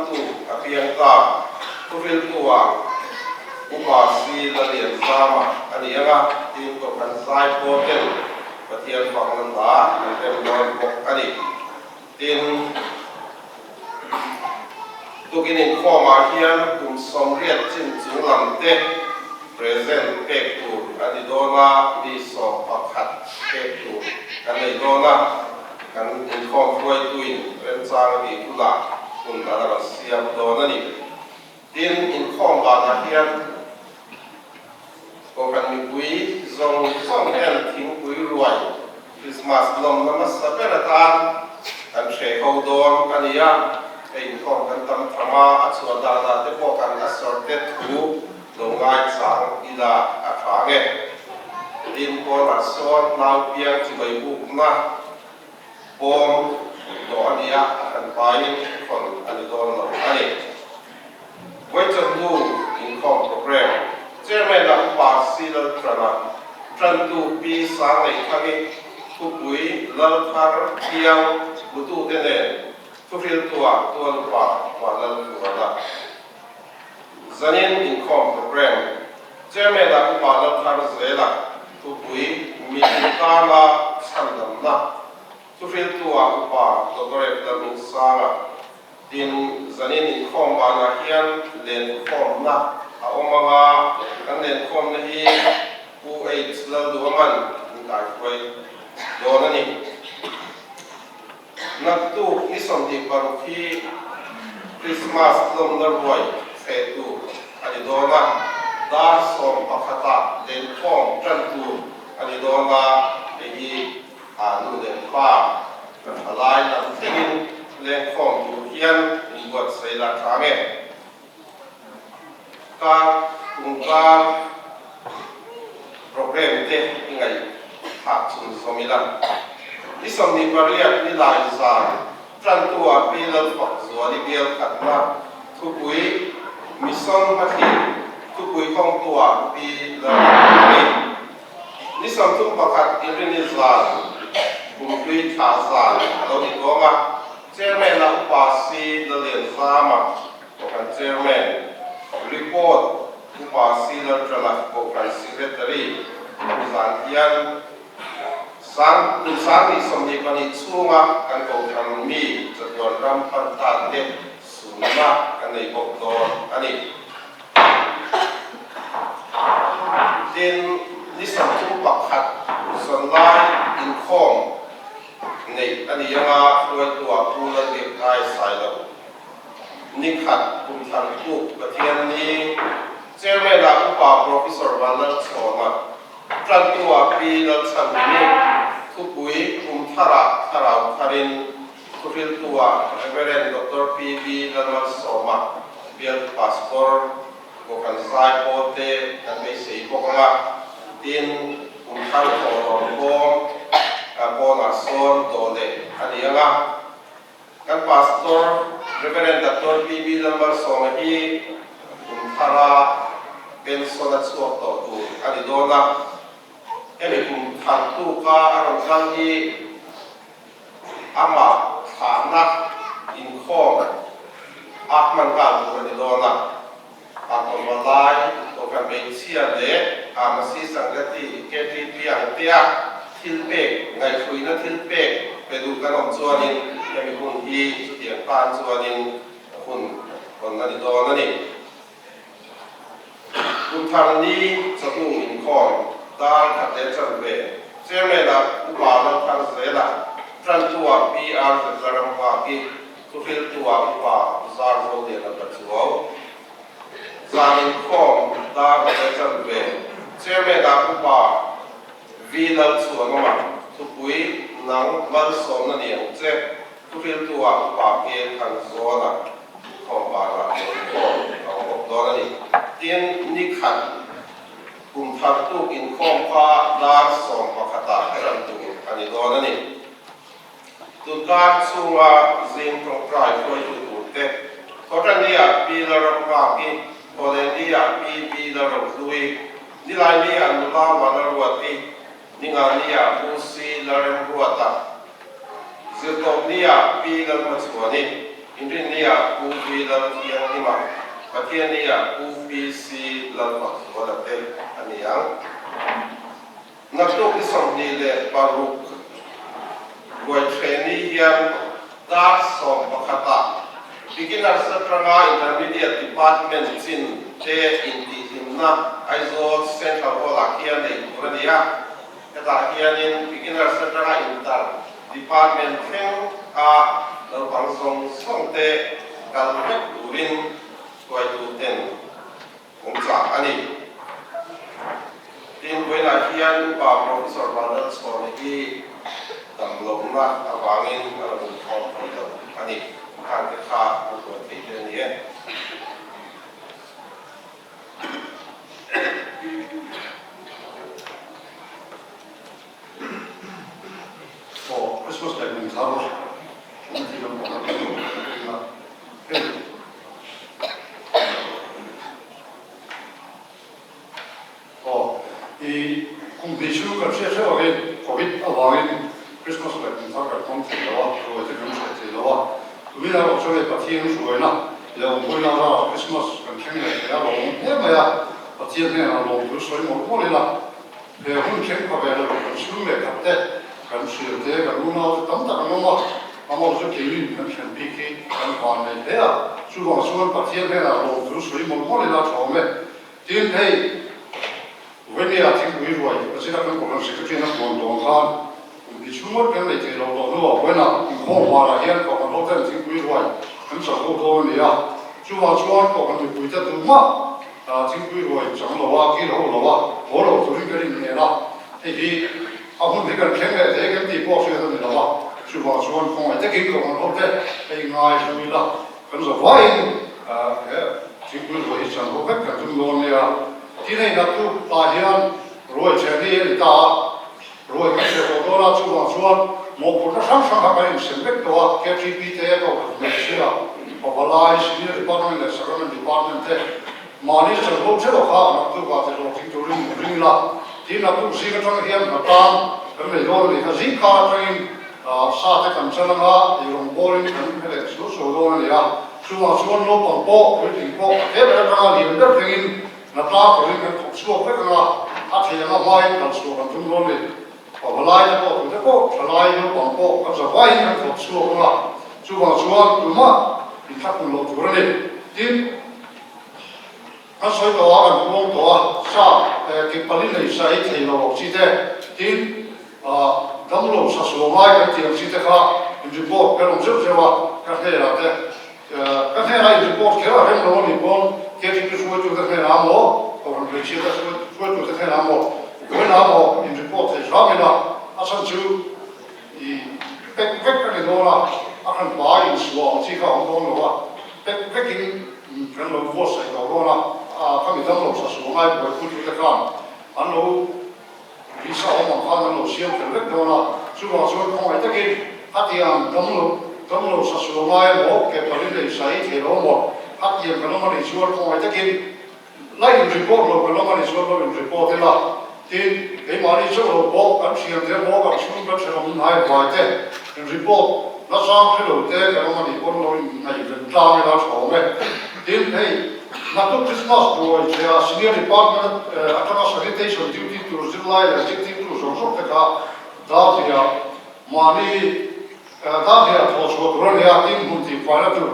Chhandamtu a piang ta. Thuhriltu-ah Upa Si Lalianzama a ni ang a, tin Kohhran zai pawlten Pathian fakna hla an rem dawn bawk a ni. Tin, tukin inkhawmah hian kum 80 chin chung lam te present pek tur a ni dawn a, mi 11 pek tur kan nei dawn a, kan inkhawm hruaituin remchang a tih hunah hun a la rawn siam dawn a ni. Tin, inkhawm banah hian Kohhran mipui zawng zawng ten thingpui ruai Krismas lawmna hmasa ber atan kan hreh ho dawn a ni a, hei inkhawm kan tam tham a, a chhuah danah te pawh kan a sawrte thu lo ngaichang ila a tha nge. Tin, pawnah sawn nau piang chibai bukna Pawm tawh a nia, a hran paiin khawn a ni dawn lo a ni. Vawichawhnu inkhawm program Chairman a Upa Silal Trana Trantu Pi Sangneihkhangi Thupui Lalthar Thiang Hmutute nen thuhriltua Tual Upa Vanlalthuana Zanin inkhawm program Chairman a Upa Lalthar Zela Thupui Mitin tana chhandamna thuhriltua Upa Doctorate Lalhmingsanga Tin, zanin inkhawm banah hian lenkhawmna a awm ang a, kan lenkhawmna hi Pu H Lalduaman min kaihruai dawn a ni. Naktuk ni 26 hi Krismas lawmna ruai hreh tur a ni dawn a, dar 11 ah lenkhawm tan tur a ni dawn a, hei hi a nu leh pa kan thalai lam thlengin lenkhawm tur hian inbuatsaih lah tha nge. Kar kumkar program te i ngaihthah chhun zawm ila. Ni 28 ni lai zan tantu-ah Pi Lalfakzuali bial khatna thupui Mission hmathlir thupui hawngtu-ah Pi Lalrampuii. Ni 31 Inrini zan kumhlui thla zan a lo ni tawng a, Chairman-a Upa Si Lalianzama Kohhran Chairman, Report, Upa Si Laltala Kohhran Secretary hemi zan hian sang kum 2022 chhunga kan Kohhran mi chatuan ram pan ta te sunna kan nei bawk dawn a ni. Tin, ni 31 zanlai inkhawm neih a ni anga hruaitua Pu Lalbiakkai Sailo Ni khat kum thar tuk Pathian ni Chairman-ah Upa Professor Vanlalchhawna, Tantu-ah Pi Lalchhanhimi, Thupui kum tharah thlarau tharin Thuhriltu-ah Reverend Doctor PB Lalmalsawma, Bialtu Pastor Kohhran zai pawl te kan beisei bawk ang a, tin kum thar thawhlawm bawm pawnah sawn dawh leh a ni ang a. Kan Pastor Rev. Doctor PB Lalmalsawma hi kum thara pension a chhuak tawh tur a ni dawn a. Hemi kum thar tuka a rawn kal hi amah thlahna inkhawm a hman nghal tur a ni dawn a. A tawlhma lai Kohhran hmeichhia leh Amasi Sangati KTP ang tea thil pek, ngaihhruina thil pek pe duh kan awm chuanin hemi hun hi chutiang tan chuanin hun hawn a ni dawn a ni. Kum thar ni chawhnu inkhawm dar khat leh chanve Chairman-ah Upa Lalthar Zela, Tantu-ah PR Zetlaramnghaki, Thuhriltu-ah Upa Zar Zoliana Pachuau, Zan inkhawm dar leh chanve Chairman-ah Upa V Lalchhuanawma, Thupui Nang Malsawmna ni ang che, Thuhriltu-ah Upa Ke Thangzawna inkhawm banah inkhawm a awm bawk dawn a ni. Tin, ni khat kum thar tuk inkhawm kha dar 11-ah ṭan tur a ni dawn a ni. Tunkar chhunga zing tawngtai hruaitu turte, Thawṭania Pi Lalramnghaki, Thawhlehnia Pi B Lalrohlui, Nilainiah Nula Vanlalruati, Ningania Pu C Lalremruata, Zirtawpnia Pi Lalhmachhuani. Inrinnia Pu V Lalthianghlima, Pathiannia Pu PC Lalfakzuala te a ni ang. Naktuk ni 26 Ruaithreni hian dar 11 ah Beginners atanga Intermediate Department chin te intihhlimna Aizawl Central Hall-ah khian neih tur a ni a. Hetah hianin Beginners atanga Inter Department thleng a naupang zawng zawng te kal vek turin hruaitu ten an chah a ni. Tin, vawiinah hian Upa Professor Vanlalchhawna hi damlohna avangin a rawn inkhawm thei lo a ni. Khangte kha an hruai thei te a ni e. Aw, Christmas leh kum thar an ti lam pawh a kan lo a, hei Aw, i kum hnih chu kan hriat hreuh angin Covid avangin Christmas leh kum thar kan hmang thei lo a, ruai te kan hriat thei lo a, tumin erawh chuan hei Pathian ruaina leh awmpuina rara Christmas kan thleng leh thei a lawm hle mai a, Pathian hnenah lawmthu sawi mawlh mawlh ila. He hun thleng pha ve lo kan chhung leh khat te, kan hrial te, kan unau te tam tak an awm a, amawh chu keinin kan thlen bik hi kan van nei hle a, chuvang chuan Pathian hnenah lawmthu sawi mawlh mawlh ila tha awm e. Tin, hei Vawimia thingpui ruai a zira kan Kohhran Secretary in a puan dawn khan kum hnih chhung ngawt kan nei thei lo tawh hnuah vawiinah inkhawm vanah hian Kohhran hoten thingpui ruai kan chak ho dawn a ni a, chuvang chuan Kohhran mipuite tumah Thingpui ruai chang lo a, kil ho lo a, haw lo turin kan inhmel a, hei hi a hun hi kan thleng leh thei kan tih pawh hriat a ni lo a, chuvang chuan khawngaih takin ka rawn ho te hei ngai hlu ila, kan za vaiin he thingpui ruai hi chang ho vek kan tum dawn nia. Tin hei naktu tah hian ruai chhe ni a ni ta a, ruai kan chhe tawh dawn a, chuvang chuan mawhphurhna hrang hrang kha kan insem vek tawh a, KTP te pawh kan hmeichhia, Pavalai, Senior Department leh Sacrament Department te mahni chanvo theuh kha naktuk ah te hlawhtling turin min ring ila, tin naktuk zing atang hian hna tan kan nei dawn a ni kha, zing kar atangin sa te kan chan anga eirawng bawlin kan hre leh sual sual dawn a ni a, chuvang chuan naupang pawh puitling pawh a hle ber atanga lian ber thlengin hna tlang turin kan thawk chhuak vek anga a thei anga hmain kal chhuah kan tum dawn a ni. Pavalai te pawh tute pawh thalai naupang pawh kan za vaiin kan thawk chhuak anga chuvang chuan tumah inthlakun loh tur a ni. Tin, kan sawi tawh a, kan puang tawh a, sa ke pali nei sa ei thei lo ang chi te, tin, damlo sa sual ngai kan tih ang chi te kha in report kan awm zeuh zeuh a, ka hnenah te, ka hnenah in report kher a rem lo a nih pawn KTP hruaitute hnenah maw, Kohhran hmeichhia te hruaitute hnenah maw, vawiinah maw in report thei hram ila, a chhan chu i pek vek a ni dawn a, a hran pa insuah ang chi kha a awm dawn lo a, pek vekin kan lo buatsaih tawh dawn a, khami damlo sa sual ngai buaipui tute khan an lo visa awm ang khan an lo siam fel vek dawn a, chuvang chuan khawngaih takin hetiang damlo damlo sa sual ngai emaw ke palin lei sa ei thei lo emaw hetiang kan awm a nih chuan khawngaih takin La in report lo kan awm a ni chuan lo in report ila, tin keimahni chauh lo pawh kan thian te emaw kan chhung kan thenawm hnai vai te in report la chang hre lo te kan awm a nih pawn lo in ngaihven tlang ila tha awm e. Tin hei naktuk Christmas buai che a senior department atanga sanitation duty tur zirlai leh zirtirtu zawng zawng te kha darhliah mahni darhliah thawh chhuah tur a nia tin hmun tih faina tur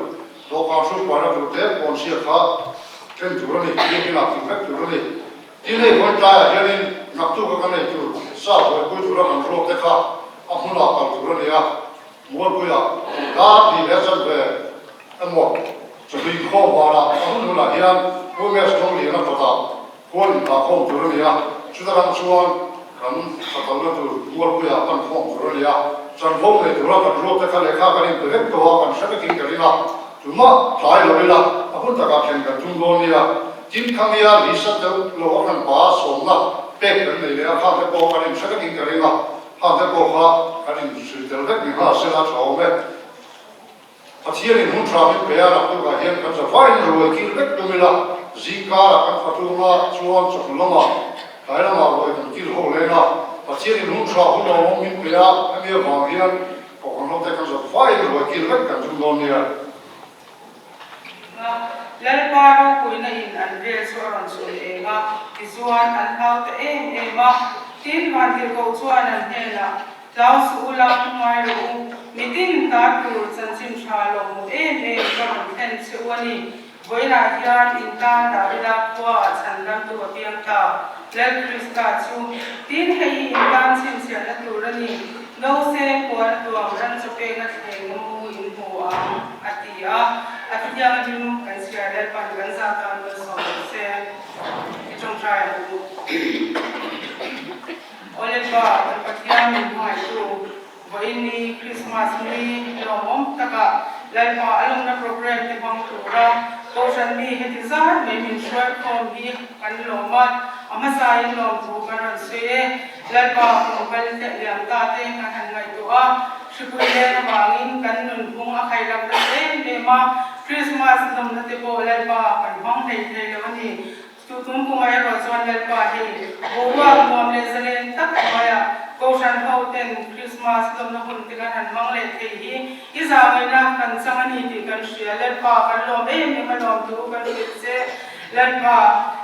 Dawhkan hru paina tur te pawnchhia kha ken tur a ni, biakin ah tih vek tur a ni. Tin hei vawi tlaiah hianin naktuk a kan ei tur sa buaipui tura kan ruak te kha a hmunah kal tur a ni a, Mualpuiah dar hnih leh chan ve emaw chawhmeh inkhawm vanah a hun hunah hian Pu Mesh Dawng-liana kawtah Khual indah khawm tur a ni a, chuta rang chuan kan thlakalna tur Mualpuiah pan khawm tur a ni a, chanvo nei tura kan ruak te kha lehkha kan inpe vek tawh a, kan hre vekin ka ring a, tumah tlai lo ila a hun takah thlen kan tum dawn nia. Tin Khamia Lisa deuh lo a hran pa sawmna pek kan nei leh a, kha te pawh kan inhre vekin ka ring a, kha te pawh kha kan inhrilh tel vek ni nghal sela tha awm e. Pathianin hun tha min pe a, naktukah hian kan za vaiin ruai kil vek tum ila, zingkarah kan fatunga chuan chawhnu lamah tlai lamah ruai kan kil ho leng a, Pathianin hun tha hun awmawm min pe a, hemi avang hian kohhran hote kan za vaiin ruai kil vek kan tum dawn nia. A, Lalpa ropuina in an vel chu a rawn chhun eng a, tichuan an hlau ta em em a. Tin, Vantirhkoh chuan an hnenah, Tlau suh u la, ngai rawh u, mitin ta tur chanchin tha lo hmu em em ka rawn thlen che u a ni. Vawiinah hian in tan dah ila khua ah chhan lamtu a piang ta, Lal Krista chu. Tin, hei hi in tan chhinchhiahna tur a ni, Nausên puan a tuam ran chaw pekna thleng mu in hmu ang, a ti a. A thianghlim kan chhiar Lalpan kan zah tan malsawm rawh se. I tawngtai ang u. Aw Lalpa, kan Pathian min hmangaihtu, Vawiin ni Krismas ni lawmawm takah Lalpa a lawmna programme te hmang tura Kohhran mi heti zar mai min hruai khawm hi kan lawm a, a hmasain lawmthu kan rawn sawi e. Lalpa kum kal liam ta te kan han ngaihtuah a, hripui len avangin kan nunphung a khailak nasa em em a, Krismas lawmna te pawh Lalpa kan hmang hlei thei lo a ni. Chu tum kumah erawh chuan Lalpa hi boruak nuam leh zalen tak hnuaiah Kohhran ho ten Krismas lawmna hun te kan han hmang leh thei hi i zahngainak kan chang a ni tih kan hria. Lalpa kan lawm em em a lawm thu kan hrilh che. Lalpa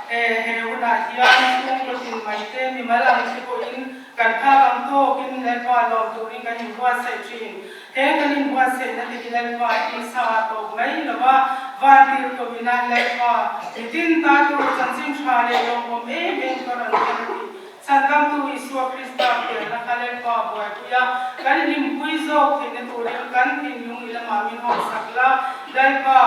he hunah hian chhungkaw tin mai te mimal ang te pawhin kan phak ang tawkin Lalpa lawm turin kan inbuatsaih thin. He kan inbuatsaihna te hi Lalpa tisa ah tawp mai lo va, vantir tawina Lalpa mitin ta tur chanchin tha leh lawmawm em em ka rawn thlen a ti. Chhandamtu Isua Krista pianna kha Lalpa buaipui a, kan hlimpui zawk theihna turin kan thinlung i lamah min hawmsak la, Lalpa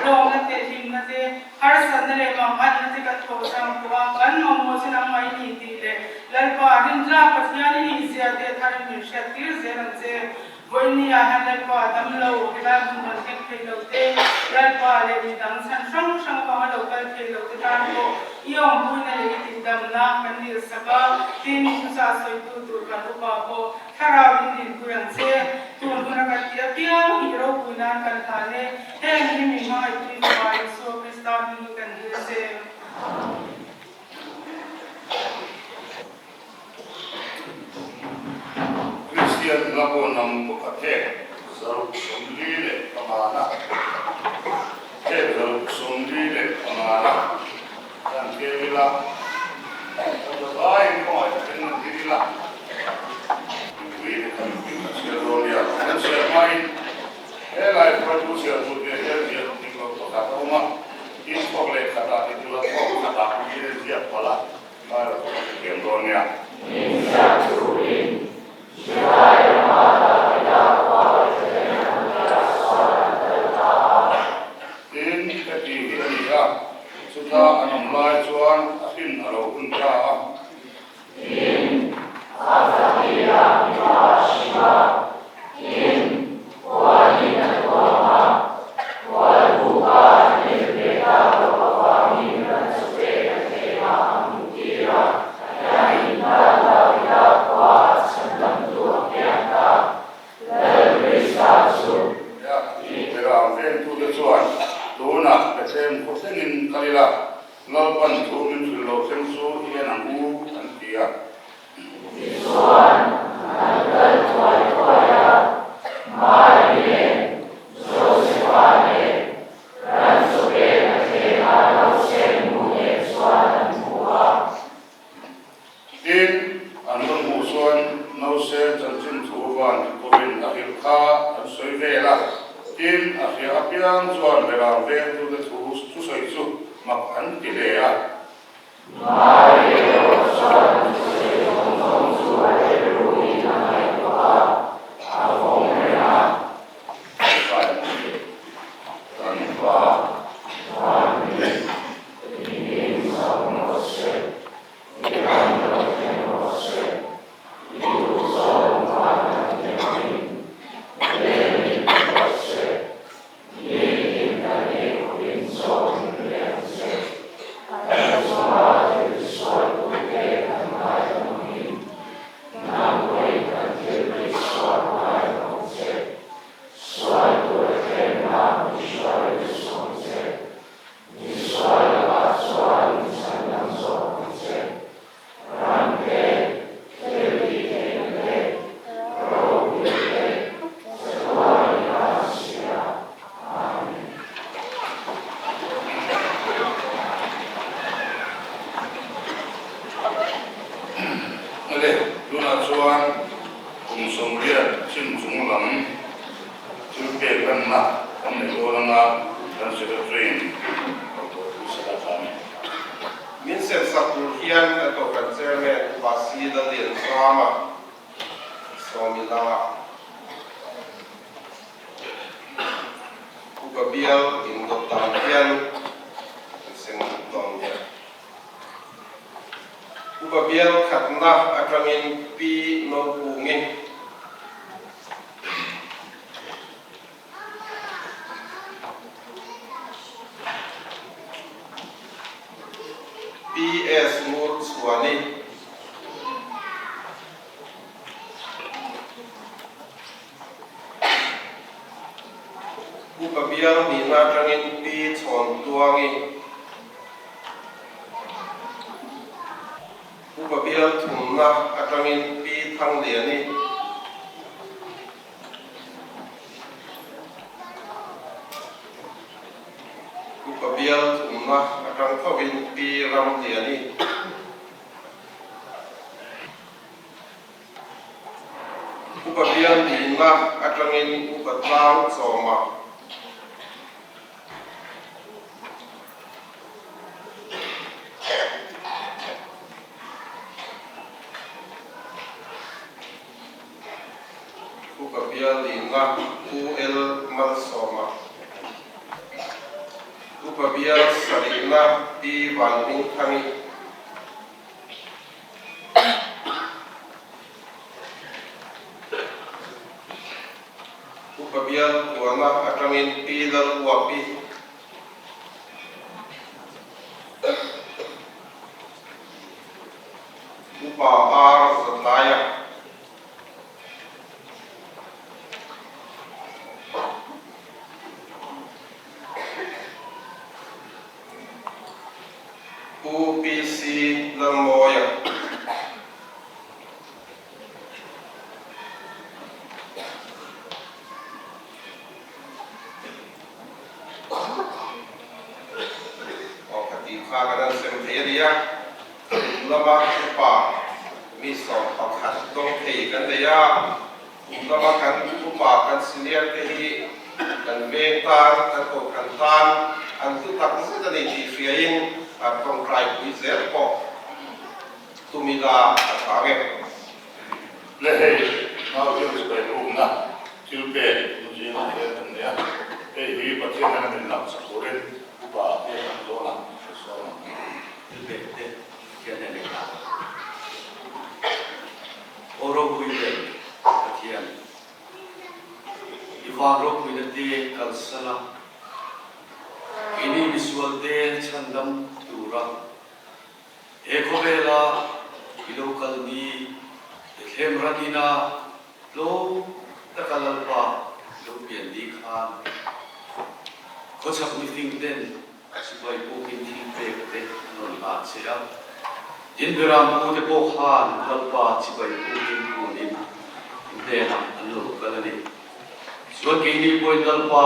lawmna te hlimna te, Harsatna leh manganna te kan thawh chang pawh a, kan mamawh chu nang mai ni tih leh Lalpa rintlak Pathian i nih zia te tharin min hriat tir zel ang che. Vawinia hian Lalpa dam lo, helai hmun rawn thleng thei lo te, Lalpa leh midang chhan hrang hrang avanga lo kal thei lo te tan pawh i awmpuina leh i tihdamna kan dilsak a, tin thuchah sawitu tur kan upa pawh Thlarau in dinpui ang che, tun huna kan tih apiang hi ropui nan kan hlan e, heng hi min hmangaihpui fapa Isua Krista hming hi kan dil che. Kristian hla pawh hnam pakhat hek 145 na hek 145 na kan tel ila, kan zavaiin khawngaih takin an dil ila. Mipui te kan mipui kan chhiar dawn nia, kan chhiar hmain he lai hruaitu chhiar tur te hian ziah dik loh pakhat a awm a, tin thawk leh khatah ti tura thawk khatah niin a ziak palh a, lai la thawk a ti thiam dawn nia. Tin, heti hi a ni a, chuta an awm lai chuan a hrin a lo hun ta a. Tirang vengtute chuan tunah Bethlehem khaw thlengin kal ila, Lalpan thu min hrilh lo thleng chu i en ang u, an ti a. Tichuan, an kal thuai thuai a, Mari leh Josefa leh Ran chu pek a thleng a, Nausên mu nen chuan an hmu a. Tin, an rawn hmuh chuan Nausên chanchin thu van kovin a hrilh kha an sawi vel a. Tin, a hria apiang chuan Beram vengtute thu thusawi chu mak an ti hle a. Mari erawh chuan thusawi zawng zawng chu a rilruin a ngaihtuah a, a vawng reng a. sak tur hian kan Kohhran Chairman Upa C. Lallianzama Sawmila Upa bial indawt dan hian kan seng dawn nia. Upa bial khatna atangin Pi Nokungi. PS Ngurchhuani. Upa bial nihna atangin Pi Chhawntuangi. Upa bial thumna atangin Pi Thangliani. Upa bial thumna atang thovin Pi Ramliani. Upa bial nihna atangin Upa Tlang Chawma. Upa bial nihna Pu L Malsawma. Upa bial sarihna Pi Vanhmingthangi. Upa bial kuana atangin Pi Lalhuapi. Upa R Zatlaia. Pu PC Lalmawia. Aw ka tih kha kan han sem thei a nia. Kum lama upa mi 11 dawng thei kan nei a. Kum lama kan upa kan senior te hi kan veng tan, kan kohhran tan an hlu tak zet a ni tih hriain an tawngtai pui zel pawh tumila a tha nge. Le hei, nau hian sipai pukna thil pek zingah hian kan nei a, hei hi Pathian hian a min lak chak turin upa te kan zawn a, ka sawn ang. Thil pek te Pathian hian ei ta. Aw ropui ber Pathian, i van ropuina te kalsan a, keini misual te chhandam tura He khawvela i lo kal ni Bethlehem ran ina tlawm taka Lalpa lo pian ni khan khawchhak mifing ten sipai pukin thil pek te an rawn hlan che a. Tin Beram pu te pawh khan Lalpa sipai pukin kunin in hnenah an lo kal a ni. Chuan keini pawhin Lalpa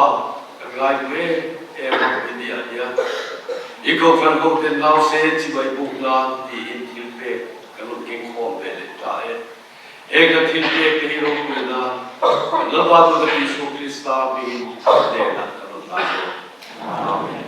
kan ngai duh em em a i ni a nia. I kohhran ho ten nause chibai buk nan tiin thil pek kan rawn keng khawm ve leh ta e. Heng kan thil pek te hi ropui nan kan Lalpa Duhna Isua Krista hmingin hnenah kan rawn hlan dawn. Amen.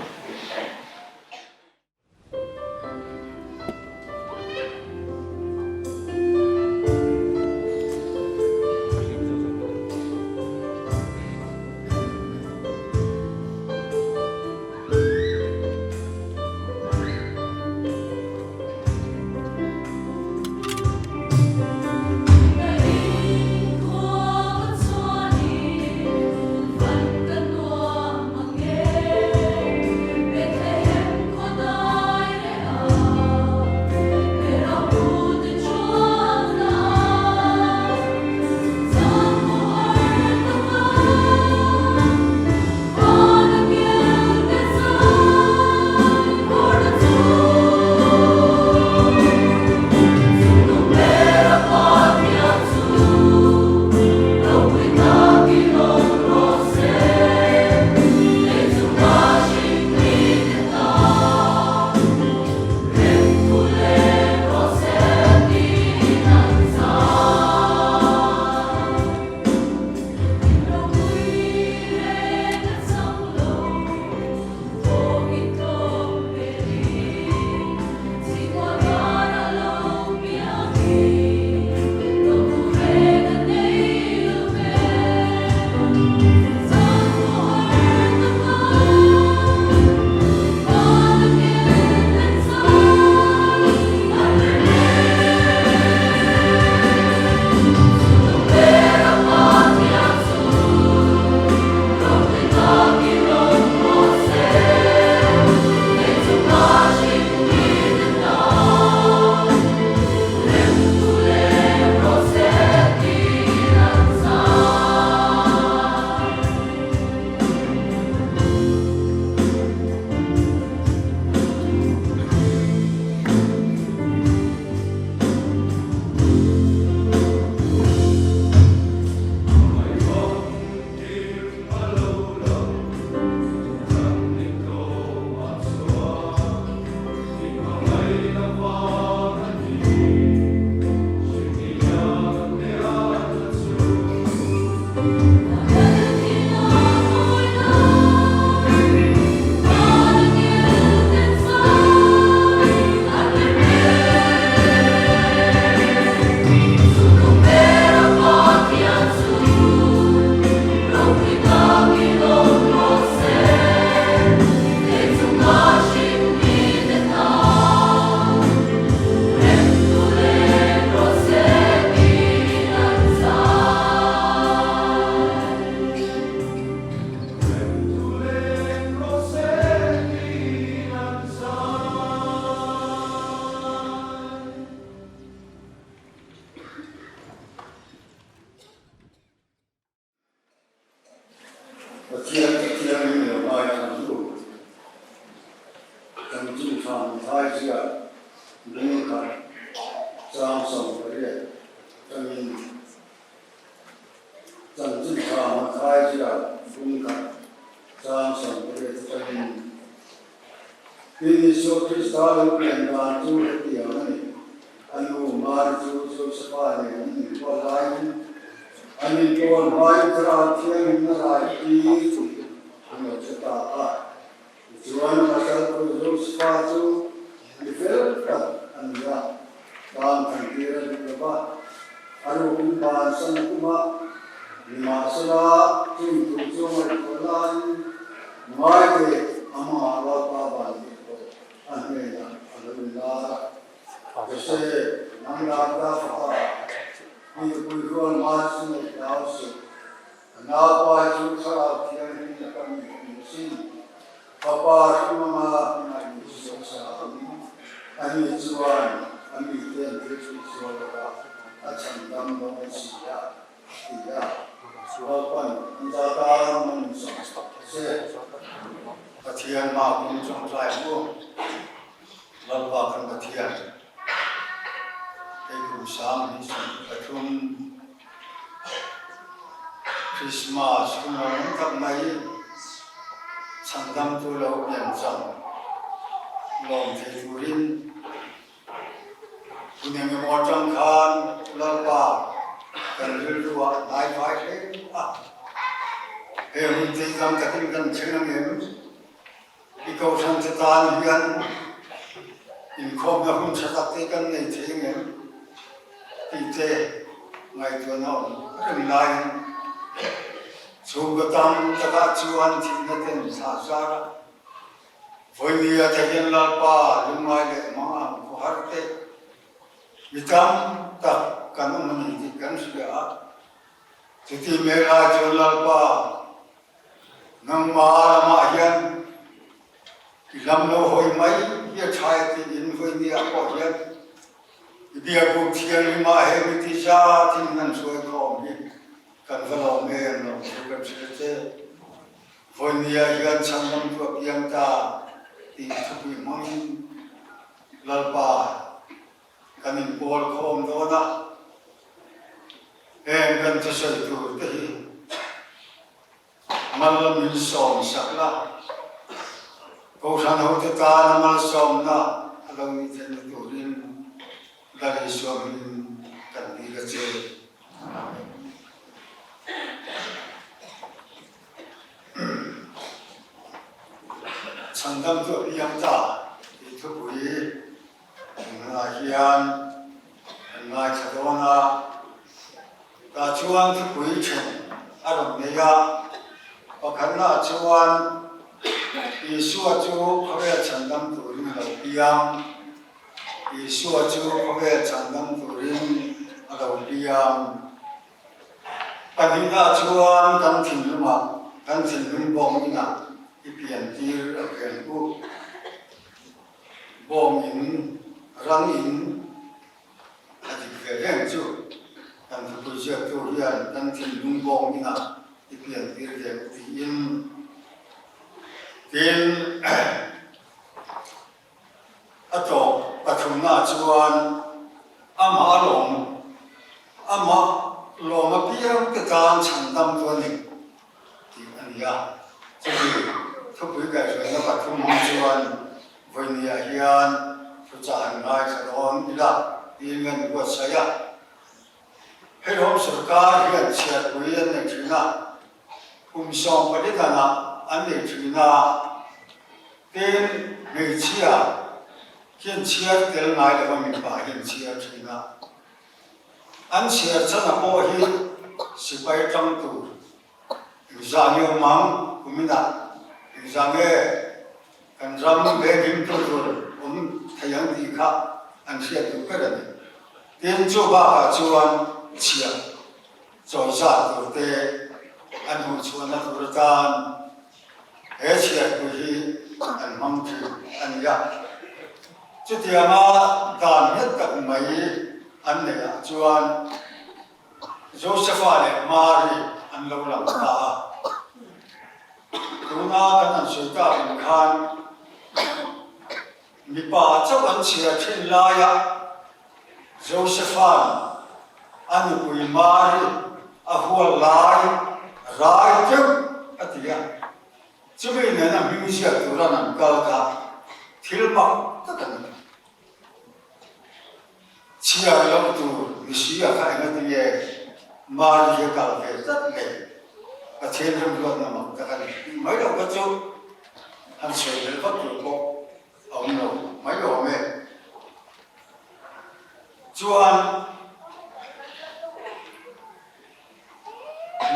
Chanchin Tha Mathai ziak bung khat chang 18 atangin Chanchin Tha Mathai ziak bung khat chang 18 atangin Tin Isua Krista lo pian dan chu hetiang a ni, A nu Mari chu Josefa nen an inrual laiin an intawn hmain Thlarau Thianghlimna rai tir tih an lo hre ta a. Tichuan pasal tur Josefa chu mi fel tak a ni a, tan than tir a duh lo va, a rukin bansan a tum a, nimahsela chung thu chu ngaihtuah laiin ngaite Amah Lalpa van tih pawh a hnenah a lo inlar a. Jose, nang Davida fapa, mi nupui rual hma chu ngaih hlau suh. A naupai chu Thlarau Thianghlim laka mi a ni asin. Fapa hrim anga hmangaih Isua sa ang. Ani chuan a mite an thil hrih sual lova a chhan dam dawn si a, a ti a. Lalpan an za tan man in sawm se. Pathian mah kum chawngtlai mu Lalpa kan Pathian hei kum 2023 Christmas hun lo awm tak mai chhandamtu lo piancham lawm thei turin Hun eng emaw atang khan Lalpa kan rilru ah a hnai fai hle a, he hun te hi dang takin kan thleng ang em? I kohhran te tan hian inkhawmna hun tha tak te kan nei thei ang em? Tih te ngaihtuahna awm reng laiin chhungkaw tam takah chuan thihna ten thlah zar a, Vawinia te hian Lalpa lungngai leh mang ang khaw har te mi tam tak kan awm a ni tih kan hria a. Chuti mai lai chuan Lalpa nangmah lamah hian i lam lo hawi mai hi a tha e tiin vawinia pawh hian i biakbuk thianghlimah he mi ti zatin nan hruai khawm hi kan va lawm em lo chu kan hria che. Vawinia hian chhandamtu a piang ta tih thupui hmangin Lalpa kan inpawl khawm dawn a, heng kan thusawi tur te hi mal min sawm sak la, Kohhran hote tana malsawmna a lo nih theihna turin Lal Isua hmingin kan dil a che. Chhandam chu a piang ta tih thupui engah hian kan ngaithla dawn a, tah chuan thupui then a rawn nei a, pakhatnaah chuan Isua chu khawvel chhandam turin a lo piang, Isua chu khawvel chhandam turin a lo piang. Pahnihna chuan kan thinlungah, kan thinlung bawng inah i pian tir a veng u. Bawng in, ran in a dik ve reng chu kan thupui ziaktu hian kan thinlung bawng inah i pian tir ve u tiin. Tin, A tawp pathumna chuan amah a lawm, amah lawm apiang te tan chhandam chu a ni tih a ni a. Chumi thupui kaihhruaina pathum hmang chuan vawinia hian thuchah han ngaithla dawn ila tiin kan buatsaih a. Hei home sorkar hian chhiarpui an nei thin a, kum 14 danah an nei thin a, tin hmeichhia hian chhiar tel ngai lova mipa hian chhiar thin a, an chhiar chhan a pawh hi sipai tang tur engzah nge awm ang kuminah engzah nge Kan ram venghim tu tur awm thei ang tih kha an hriat duh ber a ni. Tin, chu bakah chuan chhiah chawi zat tur te an hmuh chhuahna tur atan he chhiahpui hi an hmang thin a ni a. Chutianga dan nghet tak mai an neihah chuan Josefa leh Mari an lo lang ta a. Tuna kan han sawi tak ang khan. Mipa chauh an chhiar thin laia Josepha'n a nupui Mari a hual lai rai teuh a ti a, chumi nena hming ziak turan an kal kha thil mak tak a ni. Chhiar loh tur misia kha engati nge Mari hi a kal ve tlat le? Pathian remruatna mak tak a ni tih mai loh kha chu han sawi belh vak tur pawh a awm lo mai awm e. Chuan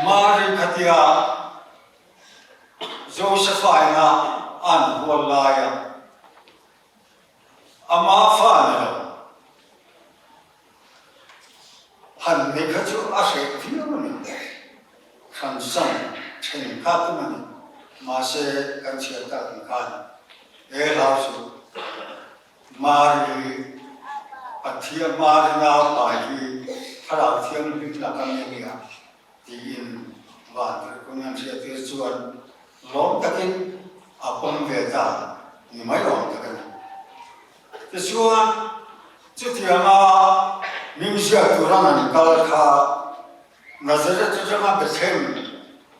Mari khatia Josepha ina an hual laia Ama fa ni lo. Han nei kha chu a hreh viau a ni. Hran san then kha tum a ni. Mahse kan chhiar tak ang khan he hlau chu Mari hi Pathian Mari nau pai hi Thlarau Thianghlim laka mi a nia tiin Vantirhkun an hriattir chuan lawm takin a pawm ve ta ni mai awm tak a ni. Tichuan, chutianga mimziak tura an kal kha Nazareth atanga Bethlehem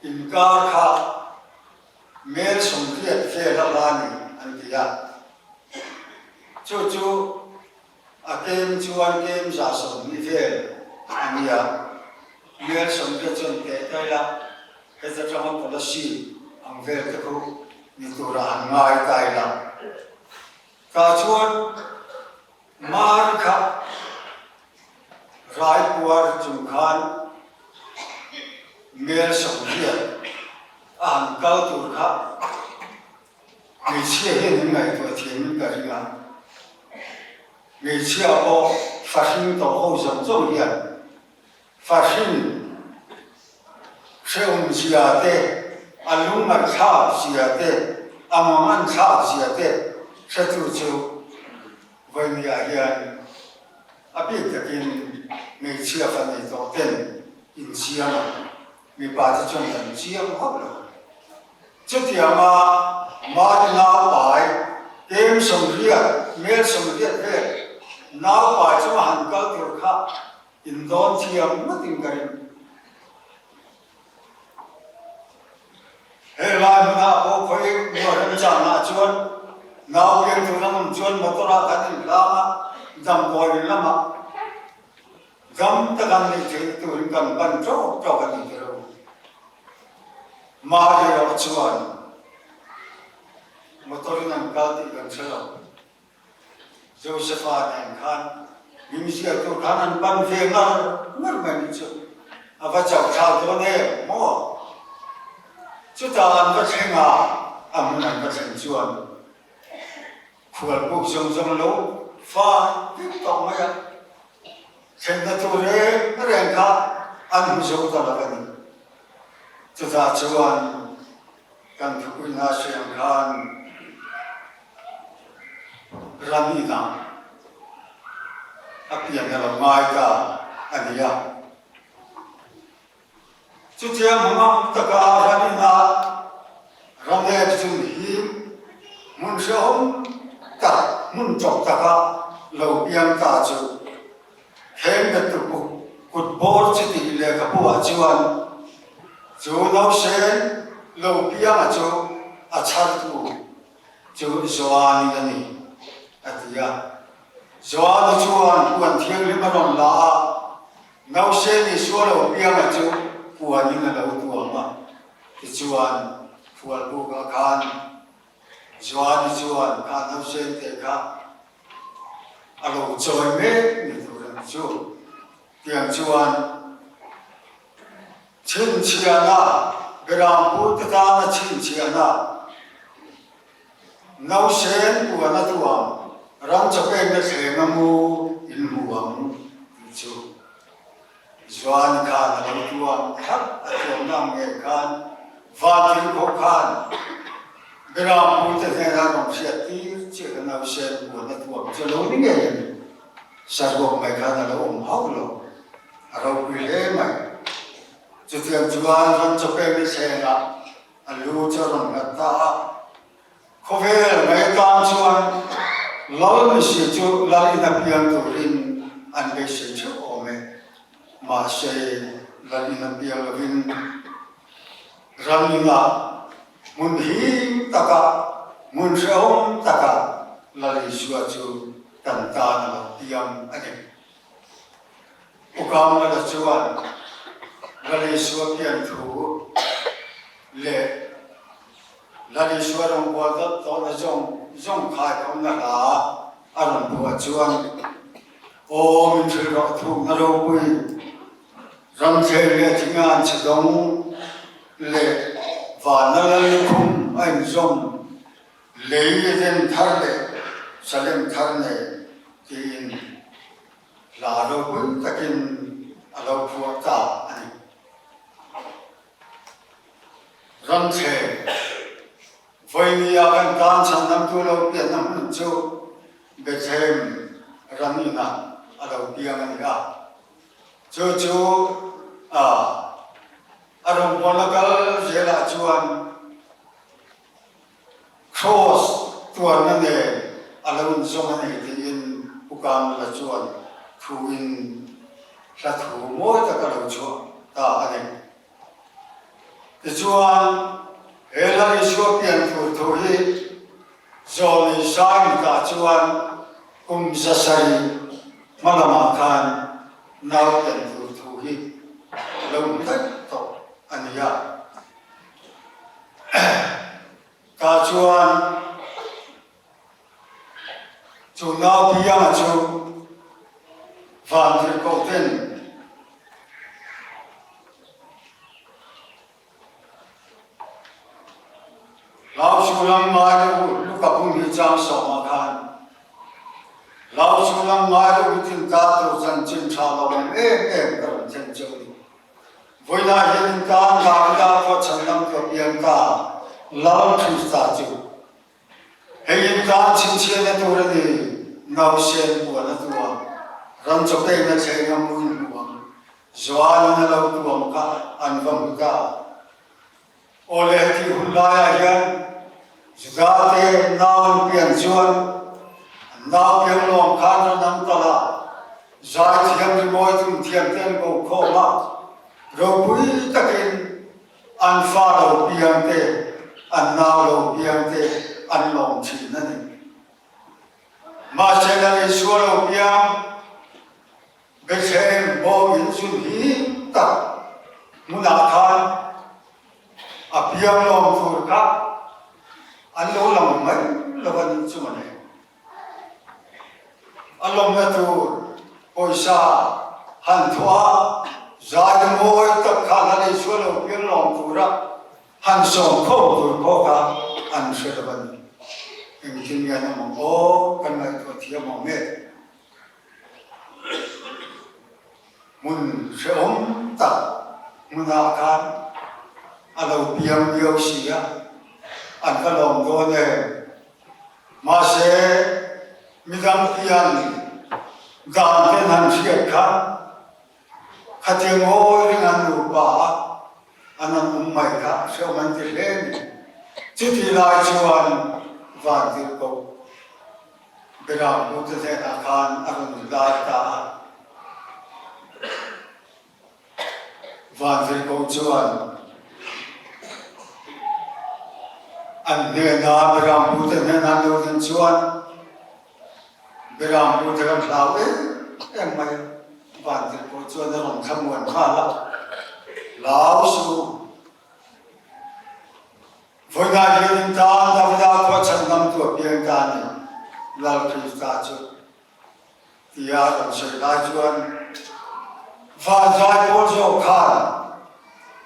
inkar kha mel 80 vel a hla ni an ti a. Chu chu A kem chuan kem 120 vel a nia. Mel 80 chuan teh ta ila, heta tanga policy ang vel te khu ni tura han ngai ta ila. Tah chuan Mar kha Raipuar chung khan mel 80 a han kal tur kha Hmeichhia hian in ngaihtuah thiamin ka ring a, hmeichhia pawh fahring tawh ho zawng zawng hian fahring hrehawm zia te, a lungngaihthlak zia te, a manganthlak zia te hretu chu Vawinia hian a bik takin hmeichhia fa nei tawh ten inchiang a, mipa te chuan kan chiang hauh lo. Chutianga Mari naupai kem 80, mel 80 vel naupai chunga han kal tur kha indawn thiam ngawtin ka ring. He lai hmunah pawh khawi mual remchangah chuan nau piang tur an awm chuan motor-ah kan inhlang a, damdawiin lamah dam taka an neih theihna turin kan pan ṭawk ṭawk a ni ti ro. Mari erawh chuan motor-in an kal tih kan hre lo. Josepha nen khan hmingziak tur khan an pan ve ngar ngar mai nih chu. A va chauh thlak dawn em maw? Chutah an va thleng a, a hmun an va thlen chuan khualbuk zawng zawng lo fai vek tawh mai a. Thlenna tur reng reng kha an hmu zo ta lo a ni. Chutah chuan kan thupuina hriam khan ram inah a pian a lo ngai ta a ni a. Chutiang hmang taka ram inah ramlek chu hi hmun hrehawm tak, hmun chawk taka lo piang ta chu heng bettu kut bawr chutih lehkhabu-ah chuan chu nausen lo pianga chu a chhartu chu Joani a ni, a ti a. Joani chuan puan thianghlim a rawn la a, Nausên Isua lo pianga chu puanin a lo tuam a, tichuan Phualbukah khan Joani chuan kha nausên te kha a lo chawi mek ni tur a ni chu. Tiang chuan chhinchhiahna, Berampu te tana chhinchhiahna, Nausên puan a tuam, ram chawpekna thleng a mu in hmu ang tih chu Joani khan a lo tuam thlap a tuamna ang ngei khan Vantirhkoh khan Berampu te hnenah rawn hriat tir chiah kha nausên puan a tuam chu a lo ni ngei a ni. Saruak mai khan a lo awm hauh lo, a ropui hle mai. Chutiang chuan ram chawpekna thlengah A lu chu a rawn nghat ta a, khawvel mai tan chuan Lal ni si chu Lal ina piang turin an beisei theuh awm e. Mahse, Lal ina piang lovin ram inah hmun him takah, hmun hrehawm takah Lal Isua chu kan tan a lo piang a ni. Ukam Lala chuan Lal Isua pian thu leh Lal Isua rawngbâwl dawt tawhna zawng zawng khaikhawmna hla a rawn phuah chuan, Aw min hrilh rawh thukna ropui, ramthleng leh thingan chhe dawng leh vanna lal lukhum a inzawm, lei Eden thar leh Salem thar nen tiin hla ropui takin a lo phuah ta a ni. Ramthleng, Vawinia kan tan chhandamtu lo pianna hmun chu Bethlehem ram inah a lo piang a ni a. Chu chu a rawngbawlna kal zelah chuan Kraws tuarna nen a lo inzawm a ni tiin Pu Kamla chuan thuin hla thu mawi tak a lo chhuah ta a ni. Tichuan, he hla Isua pian tur thu hi Zawlni Saimita chuan kum 700 hma lamah khan nau pian tur thu hi a lo hmu daih tawh a ni a. Tah chuan chu nau pianga chu vantirhkoh ten Hlau chu lam ngai lo u, Luka bung hi chang sawmah khan Hlau chu lam ngai lo u tin ta tur chanchin tha lo awm em em ka rawn thlen cheu ni. Vawiinah hian in tan Davida khua chhandam tu a piang ta, Lal Krista chu. Hei in tan chhinchhiahna tur a ni, nausen puan a tuam, ran chaw pekna thleng a hmuin hmu ang, Joan-in a lo tuam kha an va hmu ta. Awle hetih hun laiah hian Juda te nau an pian chuan an nau piang lawm khan ran an tal a, zaithiam rimawi tum thiam te an ko khawm a, ropui takin an fa lo piang te, an nau lo piang te an lawm thin a ni. Mahse Lal Isua lo piang Bethlehem bawm in zun hi tak hmunah khan a piang lawm tur kha an lo lang mai lo a nih chu mawle. A lawmna tur pawisa han thawh a, zai mawi tak khan a lei chhuah lo piang lawm tura han sawm khawm tur pawh kha an hre lo a ni. Engtin nge an awm ang aw, kan ngaihtuah thiam awm e. Hmun hrehawm tak hmunah khan a lo piang viau si a, an va lawm dawn em? Mahse, midang pian dan ten han hriat kha khatiang ngawi ring an nupa a, an han awm mai kha hrehawm an ti hle a ni. Chuti lai chuan Vantirhkoh Beram hnute hnenah khan a rawn lar ta a. Vantirhkoh chuan an hnena Beram hnute hnena an lo din chuan Beram hnute kan hlau em em mai a. Vantirhkoh chuan a rawn thlamuan nghal a, Hlau suh. Vawiinah hian in tan Davida khua chhandamtu a piang ta a ni, Lal Krista chu, tia a rawn sawi lai chuan vanzai pawl zawk khan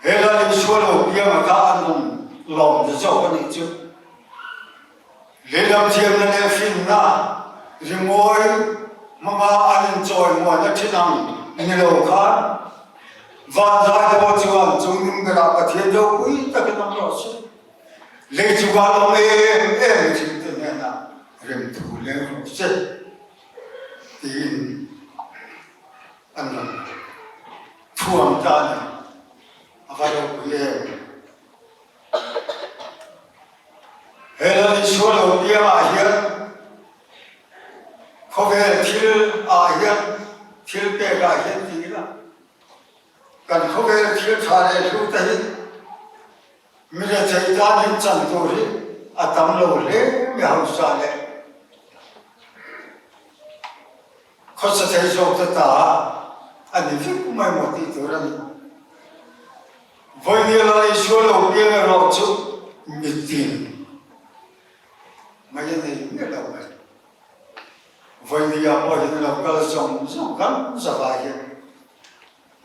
he Lal Isua lo pianga kha an rawn lawm ta zawk a nih chu. Lehlam thiamna leh finna rimawi hmanga an inchawimuaina thin ang ni lo khan vanzai pawh chuan chungnung berah Pathian ropui takin awm rawh se. Lei chungah lawm em em mihringte hnenah remthu leng rawh se tiin an rawn thuam ta a ni. A va ropui em! He Lal Isua lo piangah hian thil pekah hian ti ila, kan khawvel thil tha leh hlu te hi mi rethei tan hian chan tur hi a tam lo hle mi hausa leh khawsa thei zawk te ta a ni vek mai maw tih tur a ni. Vawinia Lal Isua lo piang erawh chu mitin mai a nei miah lo mai. Vawinia pawh hian a lo kal zawng zawng kan zavai hian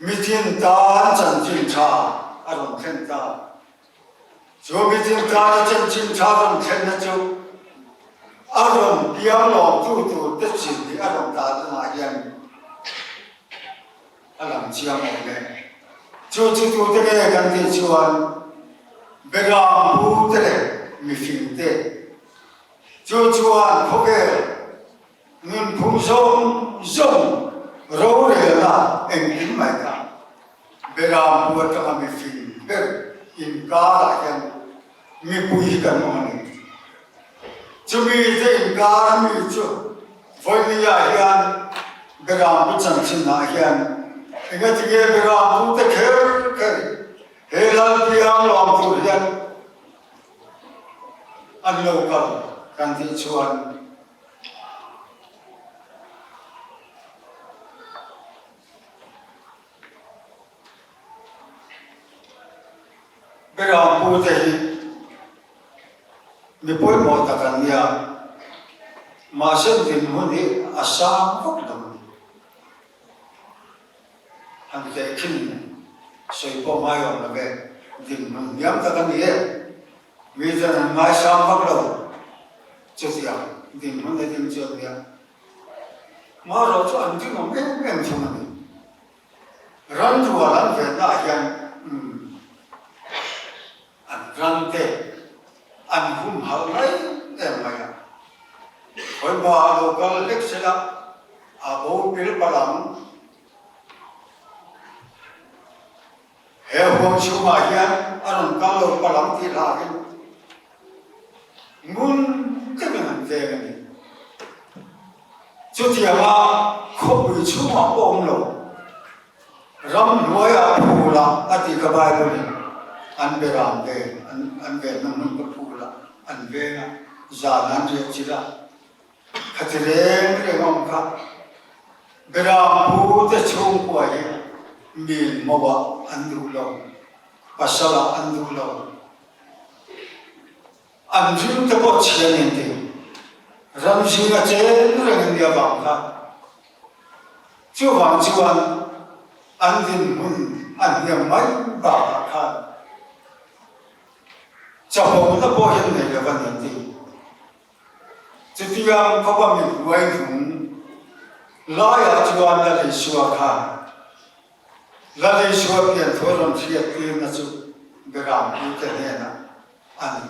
mitin tan chanchin tha a rawn thlen ta. Chu mitin tana chanchin tha rawn thlenna chu a rawn piang lawmtu tur te chin hi a rawn tarlanah hian A lang chiang awm e. Chu chu tute nge kan tih chuan Beram pu te leh mifing te. Chu chuan khawvel nunphung zawng zawng rorelna engkim mai kha Beram pu atanga mifing ber inkarah hian mipui hi kan awm a ni. Chumi te inkar a mi chu vawinia hian Berampu chanchinah hian engatinge Berampu te kher kher he Lalpiang lawm tur hian an lo kal kan tih chuan Berampu te hi Mi pawimawh tak an nia, mahse dinhmun hi a sang vak lo a ni. Han tehkhin sawi pawh ngai awm lo ve, dinhmun hniam tak a ni e. Mi chuan an ngaisang vak lo, chutiang dinhmun a ding chu an nia. Marawh chu an rinawm em em thung a ni. Ran rual an vennaah hian umm. An ram te an humhalh mai em mai a. Khawi hma a lo kal hlek sela a bo pil palh ang. He huang chhungah hian a rawn kal lo palh ang tih hlakin ngun takin an veng a ni. Chutianga khawpui chhungah pawh awm lo. Ramhnuaiah phul ah a ti ka Bible in an beram ven an venna hmun ka phul ah an veng a, zan an riah chilh a, khati reng reng a awm kha. Beram pu te chhungkua hi min mo ah an duh lo, pasal ah an duh lo. An rim te pawh chhia nen ti. Ram zinga chen reng an nih avang kha chuvang chuan an dinhmun a hniam mai bakah khan chahawmna pawh hian nei lo a ni an ti. Chutiang khawpa mi hnuai hnung laiah chuan Lal Isua khan Lal Isua pian thu a rawn hriattirna chu Beram pute hnenah a ni.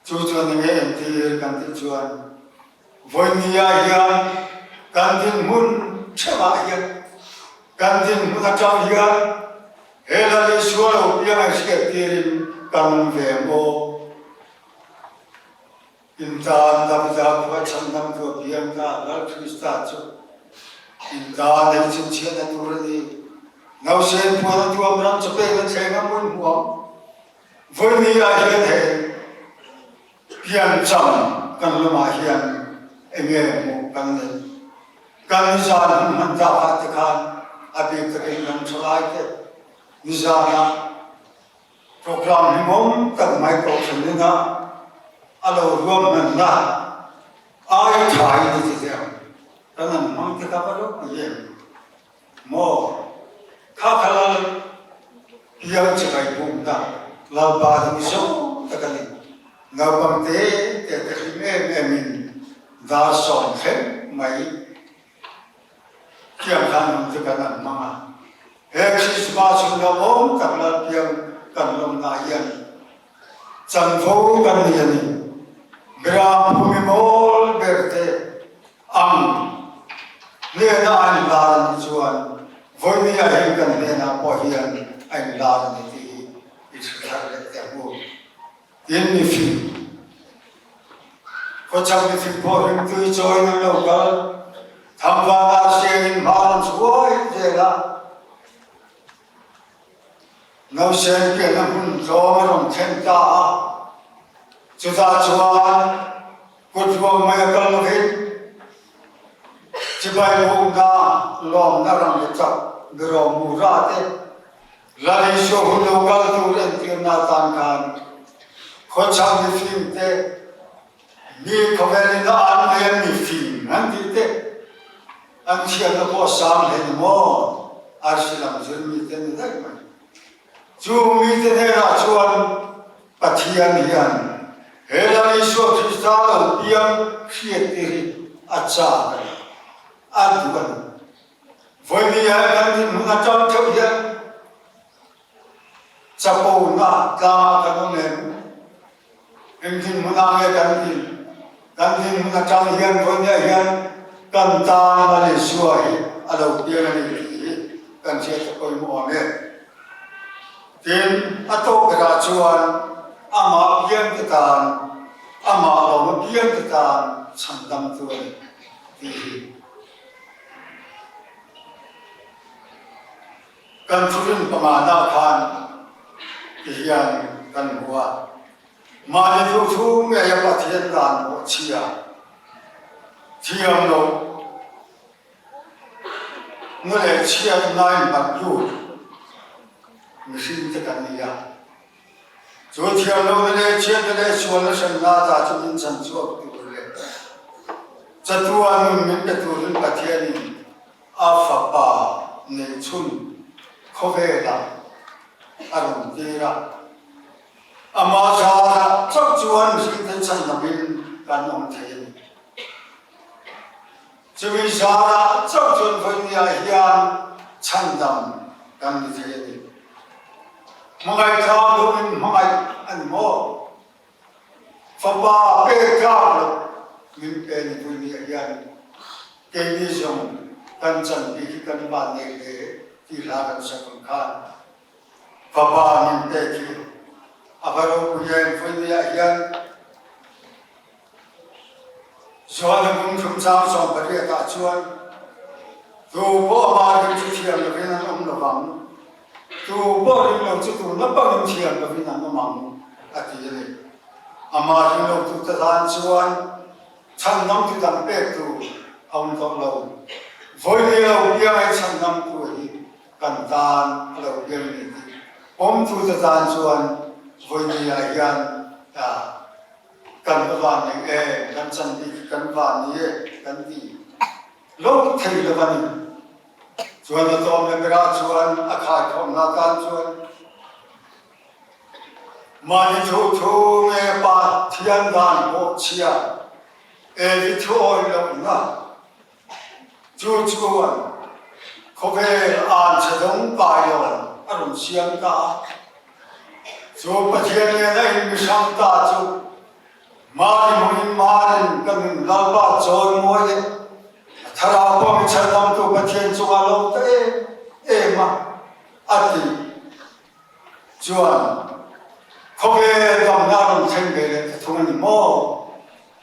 Chu chuan enge entir kan tih chuan vawinia hian kan dinhmun theuhah hian kan dinhmun atang hian he Lal Isua lo piang a hriattirin kan awm ve ang aw. In tan Davida khua chhandamtu a piang ta, Lal Krista chu in tan ei chhinchhiahna tur a ni. Nausen puan a tuam ram chawpek a thleng a hmun hmuam. Vawini ah hian hei piancham kan lamah hian enge hmuh kan neih? Kan nizan hun hman tak ah te khan a bik takin kan thalai te nizan ah program hlimawm tak mai kohhran ina a lo ruahmanna ai tha in a ti deuh kan han hmang te kha va ropui em? Maw? Kha kha lal piang chibai bumna Lalpa duh zawng tak a ni. Naupang te te te hlim em em in dar sawm thleng mai tiang khan hun chu kan an hmang a. He Krismas hun lawmawm tak Lal piang kan lawmna hian chanvo kan nei a ni. Beram phumi mawl ber te Ang hnena a inlar a nih chuan vawinia hi kan hnenah pawh hian a inlar a ni tih hi i hre thar leh teh ang u. Tin, mifing, khawchhak mifing pawh ringtui chawiin an lo kal. Thangvanah sianginn hma an hruai zel a, Nausen pianna hmun tlawm a rawn thlen ta a, chutah chuan kut ruang mai a kal lovin chibai bukna lawmna rang leh chak beraw mura te Lal Isua hun lo kal tur entirna atan khan khawchhak mifim te Mi khawvelin a an mai an mi fing an tih te an thiamna pawh a sang hle ni maw? Arsi lam zir mi te ni daih mai. Chu mite hnenah chuan Pathian hian he Lal Isua Krista lo piang hriat tir hi a chak a ni, a duh a ni. Vawi ah kan dinhmun atang theuh hian Chapona tlangah kan awm em? Eng dinhmunah nge kan din? Kan dinhmun atang hian vawinia hian kan tan Malaysia hi a lo piang a ni tih hi kan hriat a pawimawh ang e. Tin, a tawk berah chuan amah piangte tan, amah lawma piangte tan chhandamtu a ni tih hi. Kan thurin pangana khan ti hian kan hmu a, mahni duh thu ngeia Pathian dan pawh chhia thiam lo na leh chhiatnain bat lut mihring te kan ni a. Chu thiam lohna leh chhiatna leh sualna hremna ta chu min chan chhuak tur leh chatuan nun min pe turin Pathianin A fapa neihchhun khawvelah a rawn tir a, amah zarah chauh chuan mihringte chhandamin kan awm thei a ni. Chumi zarah chauh chuan vawinia hian chhandam kan ni thei a ni. Hmangaihtlak loin hmangaih a ni maw? Fapa pek tlak loh min pe ni vawinia hian keini zawng kan chan bik hi kan van nei hle tih hla kan sak ang khan Fapa min pek hi a va ropui em vawinia hian Joana kum chungchang 18 ah chuan tu pawh amah ring chu thiam lovin an awm lovang, tu pawh ring lo chu tuna pangin thiam lovin an awm ang a ti a ni. Amah ring lo tute tan chuan chhandamtu dang pek tur a awm tawh lo. Vawi lo piangai chhandamtu hi kan tan a lo piang a ni tih pawmtute tan chuan vawi ah hian Kan va van eng em, kan chan bik hi kan van ni e kan ti lo thei lo a ni. Chuan a tlawm le berah chuan a khaikhawmna tan chuan mahni thu thu nge Pathian dan pawh chhia Evi thu awih lohna Chu chuan khawvel an chhe dawng kai lo a rawn siam ta a. Chu Pathian nena in mihrang ta chu Mari hmangin Marin ka nun Lalpa chawi mawi leh a thlarau pawh mi chhandamtu Pathian chungah lo ta em em a, a ti. Chuan khawvel damna a rawn thleng ve leh ta thung a ni maw?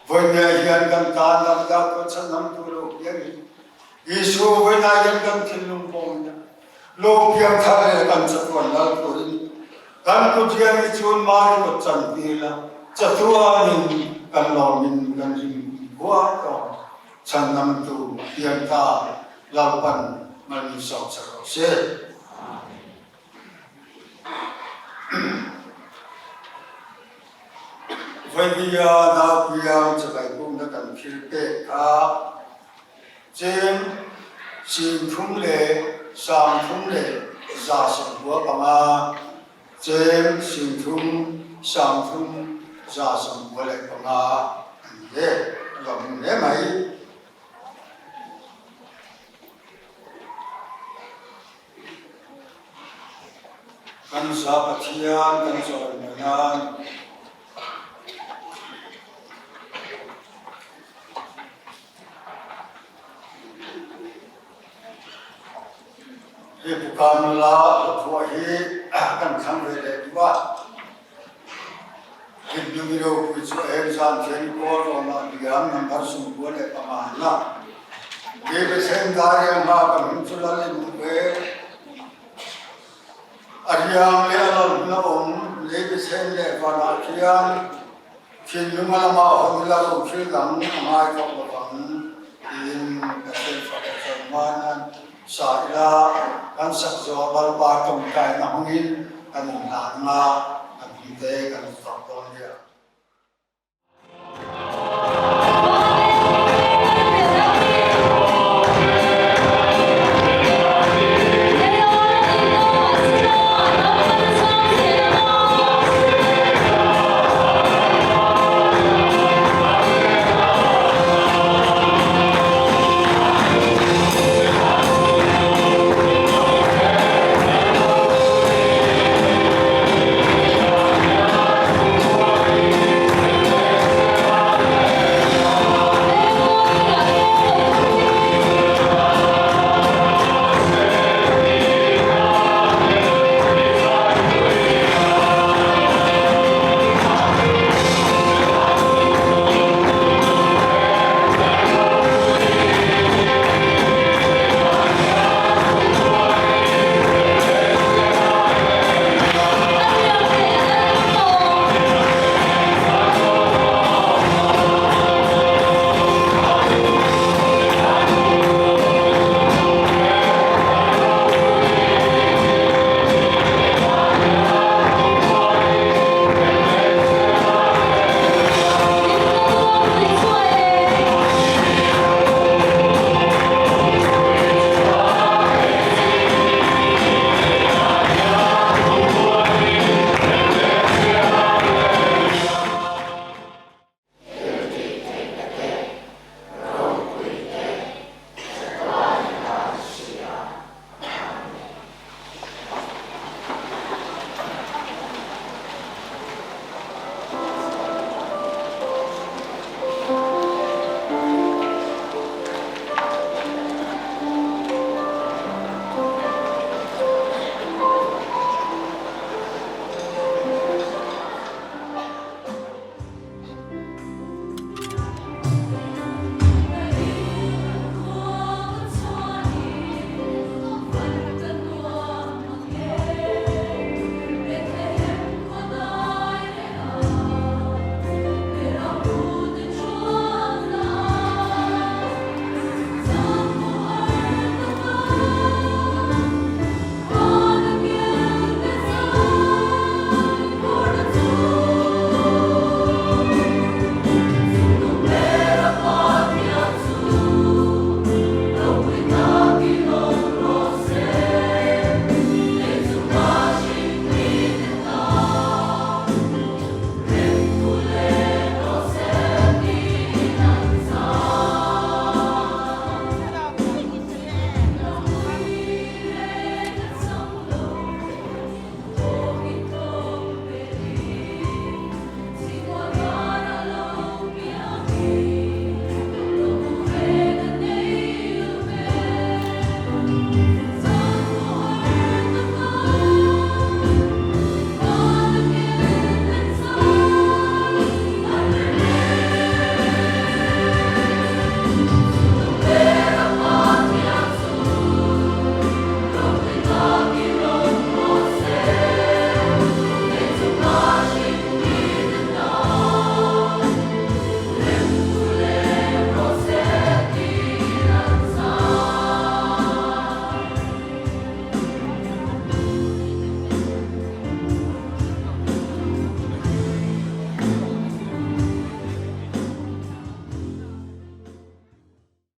Vawinia hian kan tan Davida khaw chhanham tu lo piang in Jesuh vawinia hian kan thinlung pawngin a lo piang thar leh kan chatuan lal turin kan kut hian i chun Mari kut chan tir la chatuanin kan lawmin kan rim huai tawh chhandam tu piang ta Lalpan malminsawm sak rawh se. Vawinia naupiang chakai pumna kan thil pek kha cheng 30 leh 30 leh 95, cheng 30 30 95 a ni e, a lawmawm hle mai. Kan za Pathian kan chawimawi nan Hi Bukam la hlaphuah hi kan thlang ve leh duh a. Hipnumi ropui chu eng zan thian kawl rawn ah liam number 95 na. Davidson Darianga ka hming chu lal i hmuh ve. A riang leh a lal hun a awm Davidson leh vanah khian thinlung a lama hawn ila lo thil dang a ngai tawh lo vang tiin Pathian fak a chuan hma nan sa ila kan sak zawh Lalpa tawngtaina hmangin kan inhlan anga kan hmingte kan fak dawn nia.